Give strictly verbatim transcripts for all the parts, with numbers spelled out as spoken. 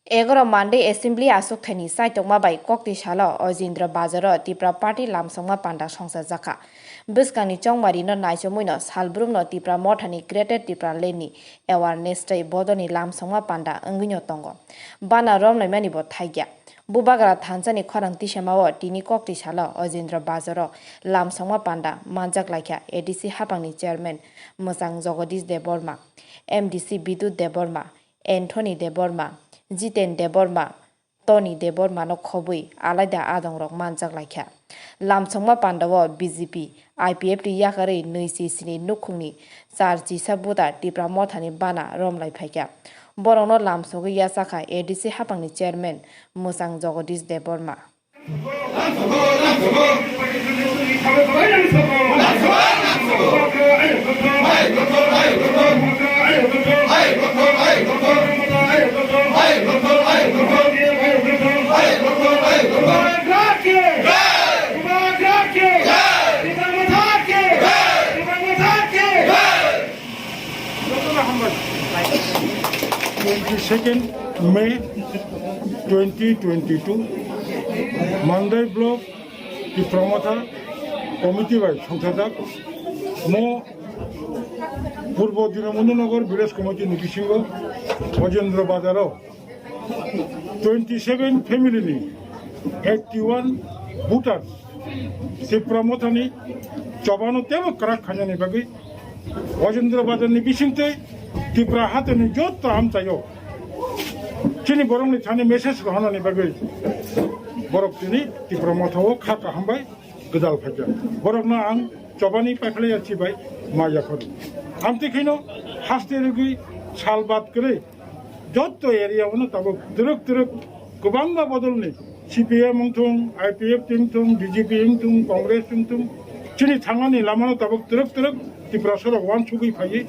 Egaro Monday Assembly achukthani chaitokma bai kokti salo Ojindra Bazaro Tipra Party lamsongma panda songchajakha. Bwskangni chongmarino naichomwino salbrumno Tipra Mothani Greater Tipra Landni awareness tei bodolni lamsongma panda wngwino tongo. Bana romlaimanibo thaikya. Bubagra thansani khorang tisamao tini kokti salo Ojindra Bazaro lamsongma panda manjak laikha A D C hapangni chairman Mwchang Jagadish Debbarma, M D C Bidut Debbarma, Anthony Debbarma, Jiten Debbarma, Tony Debbarmano khobwi alaida adongrok manjak laikha. Lamsongma pandao B J P, I P F T yakarwi nui chi sini nukhungni char chisa buta Tipra Mothani bana romlai phaikha. Borokno lamsogwi yachakha A D C hapangni chairman Mwchang Jagadish Debbarma. Twenty-second May twenty twenty-two, Mandai Block, Tipra Motha Committee bai songthajak. Mo Purbo Dinamonu Nagar Village Committee ni bisingo Ojendra Bazaro twenty-seven family ni eighty-one voters Tipra Mothani chobano tebo kwrak khainani bagwi Ojendra Bazarni bisingtwi Tipra hatini jotto amchaio chini borokni thani message rohornani bagwi borok tini Tipra Mothao kha kaham bai gwdal phaikha. Borokno ang chobani paikhlai ya chibai ma yapharo. Amtwi kheno haste rwgwi sal bad kwrwi jotto area ono tabuk twrwk twrwk kwbangma bodolni C P M wngthung, I P F T wngthung, B J P wngthung, Congress wngthung, chini thangmani lamano tabuk twrwk twrwk Tiprasarok uansugwi phaiwi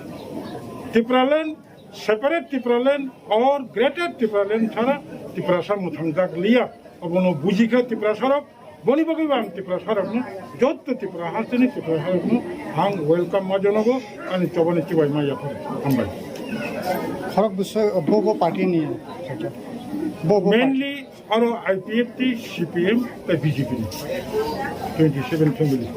Tipraland, separate Tipraland or Greater Tipraland sara Tiprasa mwthangjak liya. Obono bujikha Tiprasarok, boni bagwi bo ang Tiprasarokno, jotto Tipra hasteni Tiprasarokno ang welcome ma janogo, ani chobani chibai ma yapharo. Hambai. Khorok bwswk bo bo party ni bo bo party. Mainly aro I P F T, C P M tei B J P ni twenty-seven family.